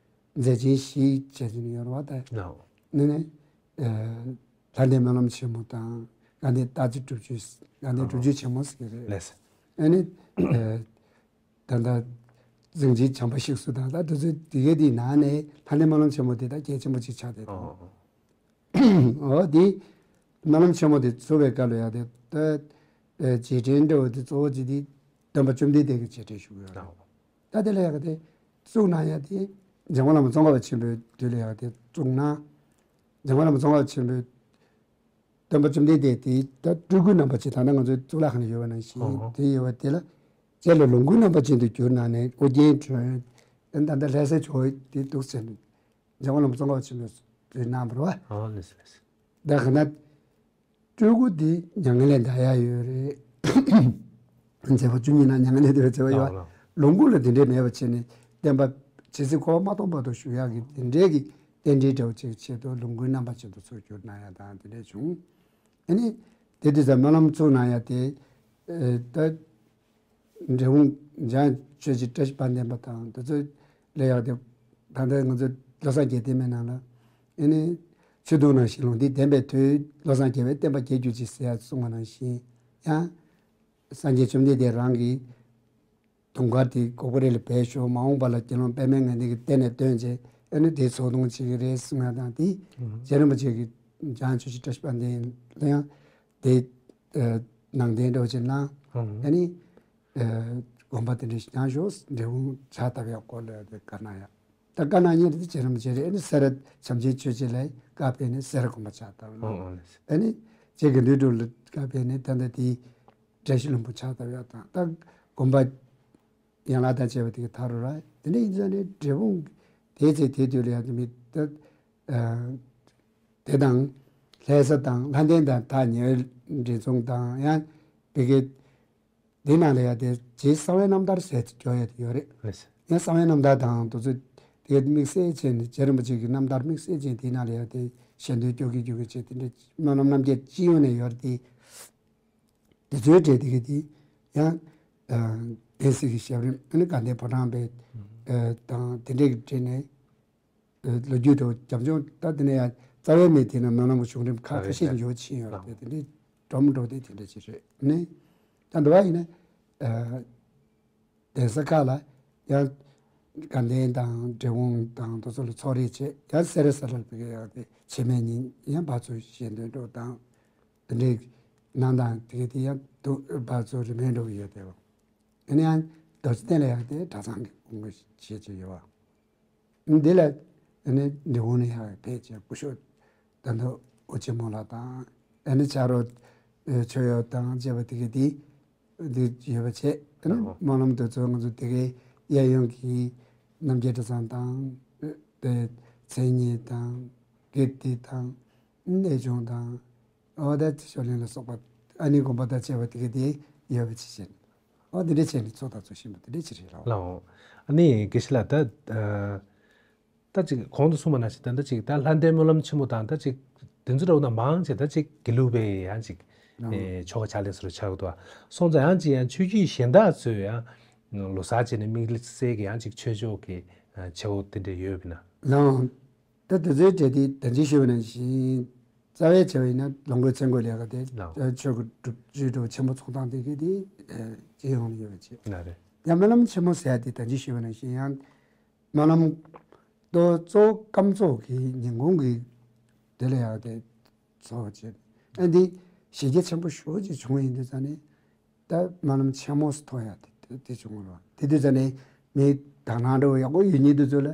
མཛད་ཆེན་བཞི་བྱས་ཟིན་ཡོད་རེད་བ། ད་ལགས། ནི་ནི་ཨ་ལྷ་ལྡན་སྨོན་ལམ་ཆེན་མོ་དང་དགའ་ལྡན་རྟག་འཛིན་སྒྲུབ་མཆོད། དགའ་ལྡན་སྒྲུབ་མཆོད་ཆེན་མོ་ཟེར་གྱི་རེད། ལགས་སོ། ཨ་ནི་ཨ་ད་ལྟ་གཟིམ་ཆེན་བྱམས་པ་གཤེགས་གསོལ་དང་ད་དེ་ཚོའི་དེ་གའི་དེའི་ནང་ནས་ལྷ་ལྡན་སྨོན་ལམ་ཆེན་མོ་དེ་ད་གལ་ཆེན་པོ་ཅིག་ཆགས་བསྡད་འདུག་ཨོ། ཨོ་དེ་སྨོན་ལམ་ཆེན་མོ་དེ་ཚུགས་པའི་སྐབས་ལ་ཡང་དེ་ད་རྗེས་དྲན་འདྲ་བོ་དེ་གཙོ་བོ་ཅིག་དེ་སྟོན་པ་བཅོམ་ལྡན་འདས་ཀྱི་རྗེས་དྲན་ཞུ་གི་ཡོད་རེད། ཨོ། ད་དེ་ལ་ཡང་དེ་བཙུགས་གནང་ཡག་དེ་འཇམ་མགོན་བླ་མ་ཙོང་ཁ་པ་ཆེན་པོའི་དུས་ལ་ཡང་དེ་བཙུགས་གནང་། འཇམ་མགོན་བླ་མ་ཙོང་ཁ་པ་ཆེན་པོའི་སྟོན་པ་བཅོམ་ལྡན་འདས་དེ་ད་སྤྲུལ་སྐུའི་རྣམ་པ་ཅིག་ད་ལྟ་ང་ཚོའི་གཙུག་ལག་ཁང་ལ་ཡོད་པ་ནང་བཞིན་ཨོ། དེ་ཡོད་པ་དེ་ལ་རྗེས་ལ་ལོངས་སྐུའི་རྣམ་པ་ཅན་དུ་གྱུར་གནང་ནས་ཨོ་རྒྱན་བྱོན། ད་ལྟ་ལྷ་སའི་ཇོ་བོ་དེ་འདུག་ཟེར་ནས་འཇམ་མགོན་བླ་མ་ཙོང་ཁ་པ་ཆེན་པོས་བསྟན་གནང་བ་རེད་བ། ཨོ་ལགས་སོ་ལགས་སོ། ད་ག་ན་སྤྲུལ་སྐུ་དེ་མྱ་ངན་ལས་འདའ་ཡག་ཡོད་རེད། མཛད་པ་བཅུ་གཉིས་ནང་མྱ་ངན་ལས་འདའ་བའི་མཛད་པ་ཡོད། ལགས་ལགས། ལོངས་སྐུ་ལ་དེ་འདྲས་མེད་པ་བྱས་ནས་བསྟན་པ་ཇི་སྲིད་འཁོར་བ་མ་སྟོངས་བར་དུ་བཞུགས་ཡག་གི་དེ་འདྲས་ཀྱི་རྟེན་འབྲེལ་འདྲ་བོ་ཅིག་ཆེད་དུ་ལོངས་སྐུའི་རྣམ་པ་ཅན་དུ་ཚུར་གྱུར་གནང་ཡག་དང་དེ་འདྲས་བྱུང་། ཨ་ནི་དེ་དུས་ཙམ་སྨོན་ལམ་ཚུགས་གནང་ཡག་དེ་ཨ་ད་འབྲས་སྤུངས་འཇམ་དབྱངས་ཆོས་རྗེ་བཀྲ་ཤིས་དཔལ་ལྡན་པ་དང་དེ་ཚོ་ལས་ཡག་དེ་ད་ལྟ་ང་ཚོ་བློ་བཟང་རྒྱལ་བསྟན་མའི་ནང་ལ་ཨ་ནི་ཆོས་དུང་ནང་བཞིན་ལུང་བསྟན་ལྡན་པའི་མཐུས་བློ་བཟང་རྒྱལ་བའི་བསྟན་པ་རྒྱས་གྱུར་ཅིག་ཟེར་ཡག་གསུངས་པ་ནང་བཞིན་ཡང་སངས་རྒྱས་བཅོམ་ལྡན་འདས་རང་གི་དུང་དཀར་དེ་གོ་པོ་རེ་ལ་སྦས་ཤོག་མ་འོངས་པ་ལ་དགེ་སློང་པདྨའི་ངང་ལྡན་གྱིས་གཏེར་ནས་བཏོན་བྱས་ཨ་ནི་དེ་ཚོགས་དུང་བྱེད་ཀྱི་རེད་གསུང་ཡག་དང་དེ་ཨུ་ཧུ། རྗེ་རིན་པོ་ཆེ་གིས་འཇམ་དབྱངས་ཆོས་རྗེ་བཀྲ་ཤིས་དཔལ་ལྡན་ལ་ཡང་དེ་ཨ་ནང་བསྟན་འདྲ་བོ་ཅིག་གནང་། ཨ་ནི་ཨ་དགོན་པ་དེ་འདྲ་ཞིག་གནང་ཤོག་འབྲས་སྤུངས་ཕྱག་བཏབ་ཡག་སྐོར་ལ་དེ་བཀའ་གནང་ཡག་ད་བཀའ་གནང་མཁན་དེ་རྗེ་རིན་པོ་ཆེ་རེད། ཨ་ནི་སེ་ར་བྱམས་ཆེན་ཆོས་རྗེ་ལ་བཀའ་ཕེབས་ནས་སེ་ར་དགོན་པ་ཕྱག་བཏབ་ལ། ཨོ་ཨོ་ལགས་སོ། ཨ་ནི་རྗེ་དགེ་འདུན་གྲུབ་ལ་བཀའ་ཕེབས་ནས་ད་ལྟ་དེའི་བཀྲ་ཤིས་ལྷུན་པོ་ཕྱག་བཏབ་ཡག་དང་ད་དགོན་པ་ཡན་ལག་དང་བཅས་པ་དེ་ག་མཐའ་རུ་ར་དེ་འདྲ་ཡིན་ཙང་ནི་འབྲས་སྤུངས་དེ་ཚེ་དེ་དུས་ལ་ཡང་དེ་མི་ད་ཨ་དེ་དང་ལྷ་ས་དང་ལྷ་ལྡན་དང་ད་ཉེ་བའི་འབྲས་སྤུངས་དང་ཡང་བི་གེ་དེ་ནང་ལ་ཡང་དེ་རྗེ་གསང་བའི་རྣམ་ཐར་ཟེར་ཏེ་སྐྱོར་ཡ་དེ་ཡོད་རེད། ལགས་སོ། ཡང་གསང་བའི་རྣམ་ཐར་དང་དེ་ཚོ་དེ་དམིགས་བསལ་བྱས་ནས་རྗེ་རིན་པོ་ཆེ་གི་རྣམ་ཐར་དམིགས་བསལ་བྱས་དེ་ནང་ལ་ཡང་དེ་ཞལ་འདོན་སྐྱོར་གི་སྐྱོར་གི་བྱས་དེ་འདྲ་སྨོན་ལམ་རྣམ་བརྒྱད་ཅི་ཡོང་ནས་ཡོད་རེད་དེ། དེ་ཚོའི་གྲས་དེ་གི་དེ་ཡང་ཨ་གདན་སའི་གི་ཞབས་རིམ་ཨ་ནི་དགའ་ལྡན་ཕོ་བྲང་པའི་ཨ་དང་དེ་འདྲའི་གི་གྲས་ནས་ཨ་ལོ་རྒྱུས་དང་རྒྱབ་ལྗོངས་ད་དེ་ནས་ཡང་རྩ་བའི་མི་དེ་ན་སྨོན་ལམ་གྱི་བྱུང་རིམ་ཁག་ཁ་ཤས་ཀྱི་འཇོག་ཕྱིན་ཡོད་རེད་དེ། དེ་འདྲའི་འགྲོ་མི་འགྲོ་དེ་དེ་འདྲ་ཅིག་རེད་ནི། ད་འདི་བ་ཡིན་ན་ཨ་གདན་ས་ཁག་ལ་ཡང་དགའ་ལྡན་དང་འབྲས་སྤུངས་དང་དེ་ཚོ་ལ་ཚོགས་རེ་བྱས། ཡང་སེ་ར་ས་ལ་བི་གེ་ཡང་དེ་ཕྱི་མའི་ཉིན་ཡང་བར་ཚོ་ཞལ་འདོན་འགྲོ་དང་དེ་འདྲའི་གནང་དང་དེ་ག་དེ་ཡང་དུ་བར་ཚོ་རིམ་པས་འགྲོ་གི་ཡོད་དེ། ཨ་ནི་ཡང་རྡོ་རྗེ་གདན་ལ་ཡང་དེ་གྲྭ་ཚང་གི་དགོངས་པ་བཞེས་ཀྱི་ཡོད་པ། འདི་ལ་ཨ་ནི་འབྲི་གུང་ནས་ཡང་ཕེབས་བྱས་སྐུ་ཞབས་ད་ལྟ་ཨོ་རྒྱན་མོ་ལགས་དང་ཨ་ནི་ཕྱག་རོགས་ཆོས་གཡོག་དང་བཅས་པ་དེ་ག་དེ་འདི་ཡོད་པ་བྱས། ཨ་ནི་ཨོ་སྨོན་ལམ་དེ་ཚོ་ང་ཚོ་དེ་གའི་གཡས་གཡོན་གྱི་རྣམ་རྒྱལ་གྲྭ་ཚང་དང་དེ་མཚན་ཉིད་དང་ཀིརྟི་དང་གནས་ཆུང་དང་། ཨོ་ད་ཤོ་ལེན་ལ་སོགས་པ་ཨ་ནི་དགོན་པ་དང་བཅས་པ་དེ་ག་དེ་ཡོད་པ་ཅི་བྱེད། ཨོ་དེ་འདྲ་བྱས་ནས་ཚོགས་དང་ཚོགས་བཞིན་པ་དེ་འདྲ་ཅི་རེད་ལགས། ལགས་འོང་། ཨ་ནི་དགེ་བཤེས་ལགས་ད་ཨ་ད་ཅིག་གོང་དུ་གསུངས་པ་ནང་བཞིན་ད་ད་ཅིག་ད་ལྷ་ལྡན་སྨོན་ལམ་ཆེན་མོ་དང་ད་ཅིག་དེ་ཚོ་འདྲ་བོ་ན་མང་ཆེ་ད་ཅིག་དགེ་ལུགས་པའི་ཡང་ཅིག་ ཨེ་ཆོ་ག་ཕྱག་ལེན་ཟེར་བ་ཆགས་འདུག་བ། སོང་ཙང་ཡང་ཅིག་ཡང་ཆོས་བརྒྱུད་གཞན་དག་ཚོས་ཡང་ལོ་གསར་བྱས་ནས་དམིགས་བསལ་གྱི་ཡང་ཅིག་ཆོས་ཕྱོགས་ཀྱི་ཨ་བྱེད་སྒོ་དེ་འདྲ་ཡོད་པ་ན། ལའང་། ད་དེ་ཚོའི་གྲས་དེ་ད་ཅི་ཞུས་པ་ནང་བཞིན་རྩ་བའི་བྱ་བ་ཡིན་ན་ལོངས་སྐུའི་མཚན་འགོད་ལས་ཀ་དེ་ལའང་། ཆོས་ཀྱི་སྒྲུབ་བརྒྱུད་འགྲོ་ཆེན་པོ་ཚོགས་སྟངས་དེ་གའི་དེ་སྤྱི་ཡོངས་ལ་ཡོད་པ་བྱས། ལགས་རེད། ཡང་སྨོན་ལམ་ཆེན་མོ་ཟེར་ཡ་དེ་ད་ཅི་ཞུས་པ་ནང་བཞིན་ཡང་། སྨོན་ལམ་ཏོ་གཙོ་བོ་སྐམ་ཚོགས་ཀྱི་ཉིན་གུང་གི་དེ་ལ་ཡག་དེ་ཚོགས་བྱེད། ཨ་འདི་གཞི་རྒྱ་ཆེན་པོ་ཞེ་ཅིག་བྱུང་བ་ཡིན་དུས་ཙང་ནས་ད་སྨོན་ལམ་ཆེན་མོ་ཟེར་ཐོགས་ཡ་དེ་དེ་བྱུང་བ་རེད། དེ་དུས་ཙང་ནས་མི་དག་སྣང་འདྲ་བོ་ཡག་པོ་ཡོད་མཁན་དེ་ཚོ་ལ་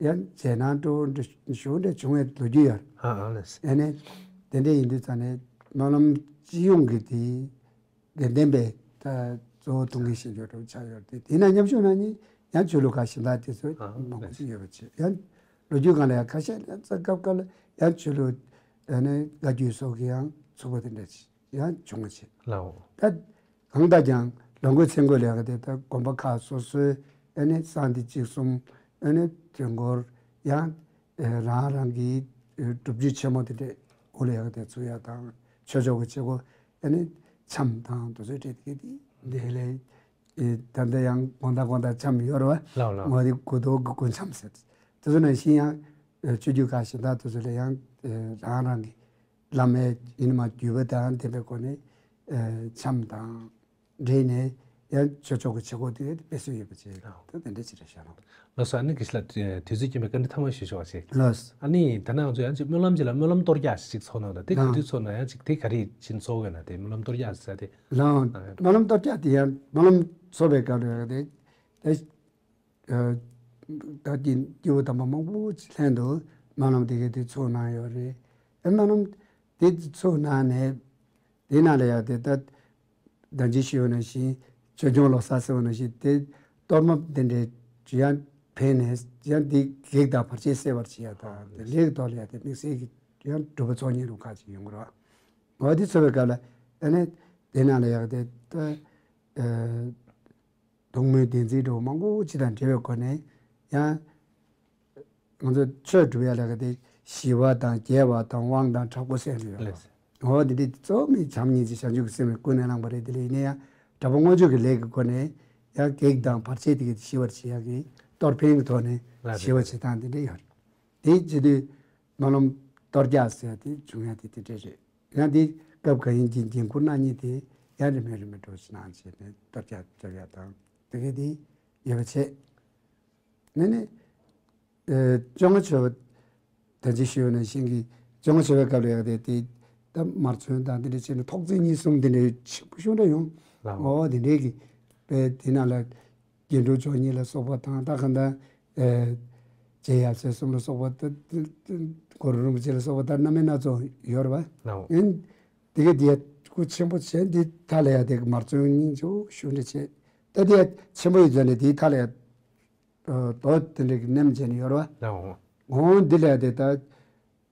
ཡང་མཇལ་སྣང་འདྲ་བོ་འདྲ་ཞེ་འདྲ་བྱུང་བའི་ལོ་རྒྱུས་ཡོད་རེད། ཨ་ཨ་ལགས། ཨ་ནི་དེ་འདྲ་ཡིན་དུས་ཙང་ནས་སྨོན་ལམ་སྤྱི་ཡོངས་ཀྱི་དེ། དགེ་ལྡན་པའི་ད་གཙོ་བོ་ཐུགས་འགན་བཞེས་རྒྱུ་འདྲ་བོ་ཆགས་ཡོད་དེ། དེ་ན་མཉམ་ཞུགས་གནང་མཁན་ཡང་ཆོས་ལུགས་ཁག་གཞན་དག་དེ་ཚོ་ཨ་མང་པོ་ཅིག་ཡོད་པ་བྱས། ཡང་ལོ་རྒྱུས་སྒང་ལ་ཡང་ཁ་ཤས་ཡང་ཚ་སྐབས་སྐབས་ལ་ཡང་ཆོས་ལུགས་ཨ་ནི་བཀའ་བརྒྱུད་སོགས་ཀྱི་ཡང་ཚུགས་པ་དེ་འདྲ་ཅིག་ཡང་བྱུང་བ་བྱས། ལའོ། ད་གང་ལྟར་ཀྱང་ལོངས་སྐུའི་མཚན་འགོད་ལས་ཀ་དེ་ད་དགོན་པ་ཁག་སོ་སོའི་ཨ་ནི་གསང་སྟེ་གཅིག་གསུམ་ཨ་ནི་དུས་འཁོར་ཡང་རང་རང་གི་སྒྲུབ་བརྒྱུད་ཆེན་མོ་དེ་འདྲས་འོག་ལ་ཡག་དེ་ཚུགས་ཡག་དང་ཆོས་ཕྱོགས་ཀྱི་བྱེད་སྒོ་ཨ་ནི་འཆམ་དང་དེ་ཚོའི་གྲས་དེ་གའི་དེ་འདི་ལས་ད་ལྟ་ཡང་དགོང་དག་དགོང་དག་འཆམ་ཡོད་རེད་བ། ལའོ་ལའོ། ངོ་དེ་དགུ་ཐོག་དགུ་དགུ་འཆམ་ཟེར། དེ་ཚོ་ནང་བཞིན་ཡང་ཆོས་བརྒྱུད་ཁག་གཞན་དག་དེ་ཚོ་ལ་ཡང་རང་རང་གི་བླ་མའི་ཡིན་མ་བརྒྱུད་པ་དང་ལྡན་པའི་སྒོ་ནས་འཆམ་དང་། འབྲེལ་ནས་ཡང་ཆོས་ཕྱོགས་ཀྱི་བྱེད་སྒོ་དེ་སྤེལ་སྲོལ་ཡོད་པ་བྱས། ད་དེ་འདྲ་ཅིག་རེད་ཤག་ལགས། ལགས་སོ། ཨ་ནི་དགེ་བཤེས་ལགས་དུས་ཚོད་རྐྱེན་པས་བཀའ་འདྲི་ཐེངས་མ་ཞུ་ཆོག་པ་བྱས། ལགས། ཨ་ནི་ད་ནང་ང་ཚོ་ཡང་ཅིག་སྨོན་ལམ་ཅིག་ལ་སྨོན་ལམ་གཏོར་རྒྱག་ཅིག་ཚོགས་གནང་དང་དེ་ག་དུས་ཚོགས་ན་ཡང་ཅིག་དེ་ག་རེ་བྱིན་ཚོགས་དགོས་ན་དེ་སྨོན་ལམ་གཏོར་རྒྱག་ཟེར་དེ། ལགས། སྨོན་ལམ་གཏོར་རྒྱག་དེ་ཡང་སྨོན་ལམ་ཚོགས་པའི་སྐབས་ལ་དེ་དེ། ད་ཀྱི་སྐྱེས་བུ་དམ་པ་མང་པོ་ཅིག་ལྷན་དུ་སྨོན་ལམ་དེ་གའི་དེ་ཚོགས་གནང་ཡོད་རེད། ཨ་སྨོན་ལམ་དེ་ཚོགས་གནང་ནས་དེ་ནང་ལ་ཡང་དེ་ལྟར་ཟླ་མཇུག་ཞུ་བ་ནང་བཞིན་ཆོས་སྐྱོང་ལོ་གསར་ཟེར་བ་ནང་བཞིན་དེ་གཏོར་མ་དེ་འདྲའི་ཅི་ཡང་འཕེན་ནས་ཡང་དེ་གེགས་དང་བར་ཆད་སེལ་བར་བྱེད་ཡ་དང་དེ་ལས་ཀྱི་ཐོག་ལ་ཡང་དེ་དམིགས་བསལ་གྱི་ཡང་སྒྲུབ་པ་ཚོགས་གཉིས་རུ་ཁག་ཅིག་ཡོང་གི་རེད། འོ་དེ་ཚོ་བའི་སྐབས་ལ་ཨ་ནི་དེ་ནང་ལ་ཡང་དེ་ལྟར། ཐུགས་སྨོན་བདེན་ཚིག་འདྲ་བོ་མང་པོ་ཅིག་དང་འབྲེལ་བའི་སྒོ་ནས་ཡང་། ང་ཚོ་ཆོས་སྒྲུབ་ཡ་ལ་ག་དེ་ཞི་བ་དང་རྒྱས་པ་དང་དབང་དང་དྲག་པོ་གསན་རེད། ལགས། འོ་དེ་འདྲའི་གཙོ་བོ་མི་བྱམས་སྙིང་རྗེ་བྱང་ཆུབ་ཀྱི་སེམས་ཀུན་ནས་བསླངས་པ་རེད། དེ་ལས་ཡིན་ན་ཡང་དྲག་པོ་མངོན་སྤྱོད་ཀྱི་ལས་ཀྱི་སྒོ་ནས་ཡང་གེགས་དང་བར་ཆད་དེ་གའི་ཞི་བར་བྱེད་ཡ་གི་གཏོར་འཕེན་གྱི་ཐོག་ནས་ལགས་ཞི་བ་རེད། བྱེད་སྟངས་དེ་འདྲ་ཡོད་རེད། དེ་བྱེད་དུས་སྨོན་ལམ་གཏོར་རྒྱག་ཟེར་ཡ་དེ་བྱུང་ཡ་དེ་དེ་འདྲ་རེད། ཡང་དེ་སྐབས་གང་ཡིན་གྱི་འགན་ཁུར་གནང་མཁན་དེ་ཡང་རིན་མེད་རིན་མེད་འགྲོ་ཞིག་གནང་བྱས་ནས་གཏོར་རྒྱག་རྒྱབ་ཡ་དང་དེ་གའི་དེ་ཡོད་པ་བྱས། ནས་ནས་ཨེ་བཅོ་ལྔ་མཆོད་པ་ད་ཅི་ཞུས་པ་ནང་བཞིན་གྱི་བཅོ་ལྔ་མཆོད་པའི་སྐབས་ལ་ཡག་དེ་དེ་ད་མར་ཚོན་དང་དེ་འདྲ་བྱས་ནས་ཐོག་བརྩེགས་གཉིས་གསུམ་དེ་འདྲའི་ཆེན་པོ་ཤོས་འདྲ་ཡོང་། ལགས། འོ་དེ་འདྲའི་གི་དཔེ་དེ་ནང་ལ། རྒྱན་དྲུག་མཆོག་གཉིས་ལ་སོགས་པ་དང་ད་ག་འདྲ། ཨེ། རྗེ་ཡབ་སྲས་གསུམ་ལ་སོགས་པ་ད་གུ་རུ་རིན་པོ་ཆེ་ལ་སོགས་པ་ད་སྣ་མིན་སྣ་ཚོགས་ཡོད་རེད་པ། ལའོ། ཨིན། དེ་ག་དེ་སྐུ་ཆེན་པོ་བྱས་འདི་མཐའ་ལ་ཡ་དེ་གི་མར་ཚོན་སྙིང་རྗེ་ཞུ་འདྲ་བྱས། ད་དེ་ཆེན་པོ་ཡིན་ཙང་ནས་དེའི་མཐའ་ལ་ཡ། རྡོ་དེ་འདྲ་གི་མནན་བྱས་ནས་ཡོད་རེད་པ། ལའོ། འོང་འདི་ལ་ཡ་དེ་ད།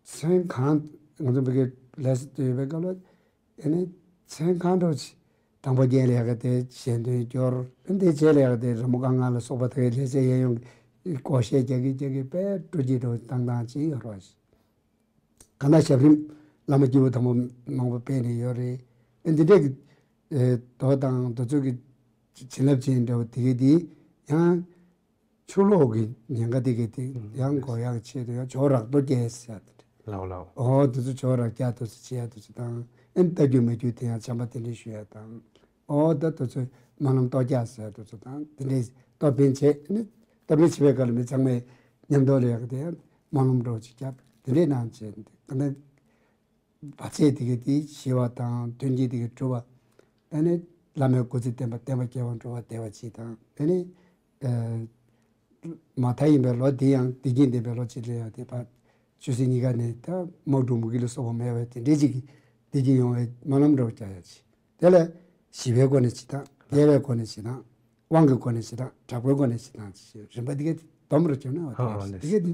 མཚན་གང་། ང་ཚོ་བོད་སྐད་ལས་ཟེར་དུ་ཡོད་པའི་སྐབས་ལ། ཨེ་ནི། མཚན་གང་འགྲོ་ཆེ། དང་པོ་རྒྱན་ལས་ཀ་དེ་གཞན་དོན་སྐྱོར། ཨེ་འདི་རྗེས་ལས་ཀ་དེ་རི་མོ་དཀར་ནག་ལ་སོགས་པ་དེ་ལས་བྱེད་ཡན་ཡོང་གི་བགོ་བཤའ་རྒྱག་གི་རྒྱག་གི་དཔེ་སྤྲོ་སྐྱིད་འགྲོ་བཏང་སྟངས་ཅིག་ཡོད་རོགས། གང་ལྟར་ཞབས་རིམ་བླ་མ་སྐྱེས་བུ་དམ་པ་མང་པོ་སྤེལ་ནས་ཡོད་རེད། ཨེ་འདི་འདྲས་ཀྱི་ཨེ་རྡོ་དང་རྡོ་ཚོད་ཀྱི་བྱིན་རླབས་ཅན་འདྲ་བོ་དེ་གའི་དེ་ཡང་། ཆུ་ལོག་གི་ཉེན་ཁ་དེ་གའི་དེ་ཡང་འགོག་ཡག་ཆེད་དུ་ཡང་ཇོ་རག་རྡོ་རྒྱས་ཟེར་ཡག་དེ་རེད། ལའོ་ལའོ། ཨོ་དེ་ཚོ་ཇོ་རག་རྒྱག་དུ་ཚོ་བྱེད་ཡག་དུ་ཚོ་དང་ཨེ་རྟ་རྒྱུག་མ་རྒྱུག་དེ་ཡང་བྱམས་པ་དེ་འདྲས་ཞུ་ཡག་དང་། ཨོ་ད་དུ་ཚོ་སྨོན་ལམ་གཏོར་རྒྱག་ཟེར་ཡག་དུ་ཚོ་དང་དེ་འདྲས་གཏོར་འཕེན་བྱེད་ནི་གཏོར་འཕེན་བྱེད་པའི་སྐབས་ལ་མི་ཚང་མས་མཉམ་དུ་ལ་ཡག་དེ་ཡང་སྨོན་ལམ་འགྲོ་ཅིག་རྒྱབ་དེ་འདྲས་གནང་བྱེད་དེ་ག་ནས། བར་ཆད་དེ་གའི་དེ་ཞི་བ་དང་མཐུན་རྐྱེན་དེ་གའི་གྲུབ་པ། ཨ་ནི་བླ་མའི་སྐུ་ཚེ་བརྟན་པ་བརྟན་པ་སྐྱེ་བར་འགྲོ་བ་བདེ་བ་ཅིག་དང་ཨ་ནི། ཨ། མ་མཐའ་ཡིན་པའི་ལོ་དེ་ཡང་བདེ་སྐྱིད་ལྡན་པའི་ལོ་གཅིག་ལ་ཡང་དེ་བར་ཆོས་སྲིད་གཉིས་ཀ་ནས་ད་དམག་འཁྲུག་མུ་གེ་ལ་སོགས་པ་མེད་པའི་དེ་འདྲའི་ཅིག་གི་བདེ་སྐྱིད་ཡོང་བའི་སྨོན་ལམ་འདྲ་བོ་རྒྱག་ཡ་ཅིག་དེ་ལ་ཞི་བའི་སྒོ་ནས་ཅིག་དང་རྒྱས་པའི་སྒོ་ནས་ཅིག་དང་། དབང་གི་སྒོ་ནས་ཞེ་དྲག་དྲག་པོའི་སྒོ་ནས་ཞེ་དྲག་ཅེས་རིམ་པ་འདི་གས་དེ་སྡོམ་རུ་བྱུང་ན་འོ་ཧ་ཧ་དེ་གས་ལེགས། འདི་གས་འདི་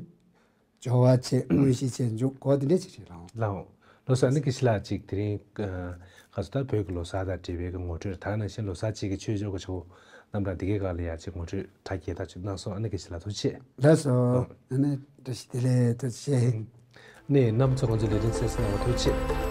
སྦྱོར་བ་བྱེད་དངོས་གཞི་བྱེད་འཇུག་གོ་དེ་འདྲས་ཅིག་རེད་ལགས། ལགས། ལོ་གསར་ནི་དགེ་བཤེས་ལགས་ཅིག་དེ་རིང་ག་ཚོད་ད་བོད་ཀྱི་ལོ་གསར་དང་འབྲེལ་བའི་གི་ངོ་སྤྲོད་ད་ག་ནང་བཞིན་ལོ་གསར་ཅིག་གི་ཆོས་ཕྱོགས་ཀྱི་ཆོ་ག་རྣམ་གྲངས་འདི་གས་སྒང་ལ་ཡ་ཅིག་ངོ་སྤྲོད་དྲ་རྒྱས་ད་ཅིག་གནང་སོང་ཨ་ནི་དགེ་བཤེས་ལགས་ཐུགས་རྗེ་ཆེ། ལགས་སོ། ཨ་ནི་བཀྲ་ཤིས་བདེ་ལེགས་ཐུགས་རྗེ་ཆེ། ནས་རྣམ་ཚོ་ང་ཚོ་ལས་རིམ་གསན་གཟིགས་གནང་བ་ཐུགས་རྗེ་ཆེ།